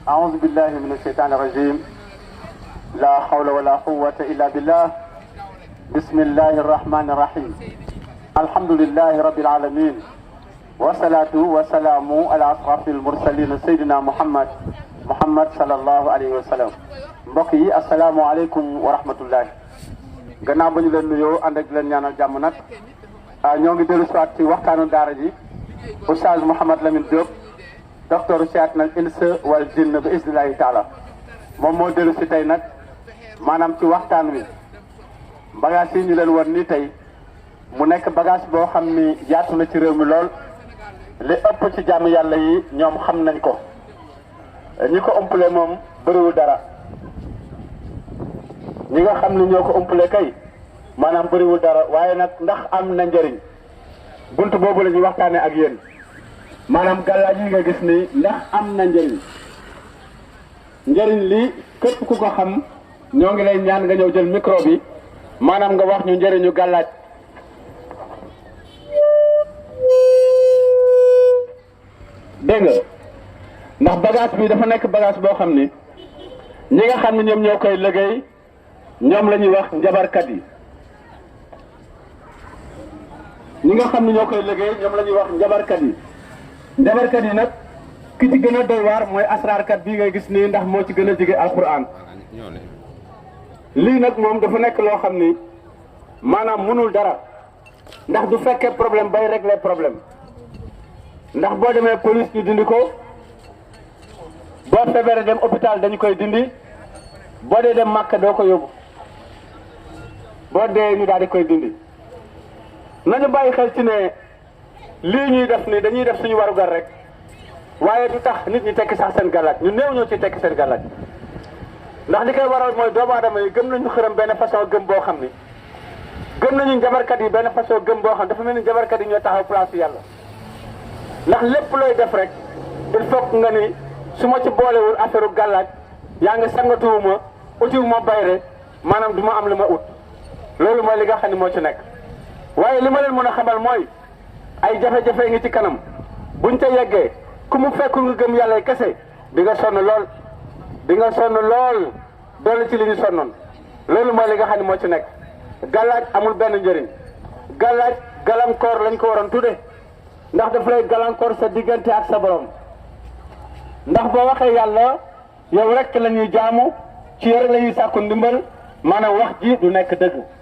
أعوذ بالله من الشيطان الرجيم لا حول ولا قوة إلا بالله بسم الله الرحمن الرحيم الحمد لله رب العالمين والصلاة والسلام على أشرف المرسلين سيدنا محمد صلى الله عليه وسلم mbokk yi asalaamaaleykum wa rahmatullahi gannaaw ba ñu leen nuyoo ànd ak leen ñaanal jàmm nag ñoo ngi dellu siwaat ci waxtaanu daara ji Oustaz Mouhamed Lamine Diop docteur siyaat insa wal jinn bi isnillahi taala moom moo dellu si tey nag maanaam ci waxtaan wi bagage yi ñu leen won ni tey mu nekk bagage boo xam ni yaatu na ci réew mi lool li ëpp ci jàmm yàlla yi ñoom xam nañ ko ñi ko ëmpale moom bëriwul dara ñi nga xam ni ñoo ko ëmpale kay maanaam bëriwul dara waaye nag ndax am na njëriñ bunt boobu la ñuy waxtaanee ak yéen maanaam gàllaaj yi nga gis ni ndax am na njëriñ li képp ku ko xam ñoo ngi lay ñaan nga ñëw jël micro bi maanaam nga wax ñu njëriñu gàllaaj dégg nga ndax bagage bi dafa nekk bagage boo xam ni ñi nga xam ne ñoom ñoo koy liggéey ñoom la ñuy wax njabarkat yi ñi nga xam ne ñoo koy liggéey ñoom la ñuy wax njabarkat yi nag ki ci gën a doy waar mooy asraarkat bii ngay gis nii ndax moo ci gën a jege alquran lii nag moom dafa nekk loo xam ni maanaam mënul dara ndax du fekkee problème bay régler problème ndax boo demee police ñu dindi ko boo feebaree dem hôpital dañu koy dindi boo dee dem Màkka doo ko yóbbu boo dee ñu daal di koy dindi nañu bàyyi xel ci ne lii ñuy def ni dañuy def suñu warugar rek waaye du tax nit ñi tekki sax seen gàllaaj ñu néew ñoo ci tekki seen gàllaaj ndax li koy waral mooy doomu aadama yi gëm nañu xërëm benn façon gëm boo xam ni gëm nañu njabarkat yi benn façon gëm boo xam dafa mel ni njabarkat yi ñoo taxaw place yàlla ndax lépp looy def rek il faut nga ni su ma ci boolewul affaire gàllaaj yaa ngi sangatuwuma utiwuma bayre maanaam du ma am li ma ut loolu mooy li nga xam ne moo ci nekk waaye li ma leen mën a xamal mooy ay jafe-jafe ngi ci kanam buñ ca yeggee ku mu fekkul nga gëm yàlla kese di nga sonn lool doole ci li ñu sonnoon loolu mooy li nga xam ne moo ci nekk gàllaaj amul benn njëriñ gàllaaj gàllankoor lañ ko waroon tudde ndax daf lay gàllankoor sa diggante ak sa borom ndax boo waxee yàlla yow rek la ñuy jaamu ci yow rek la ñuy sàkku ndimbal maanaam wax ji du nekk dëgg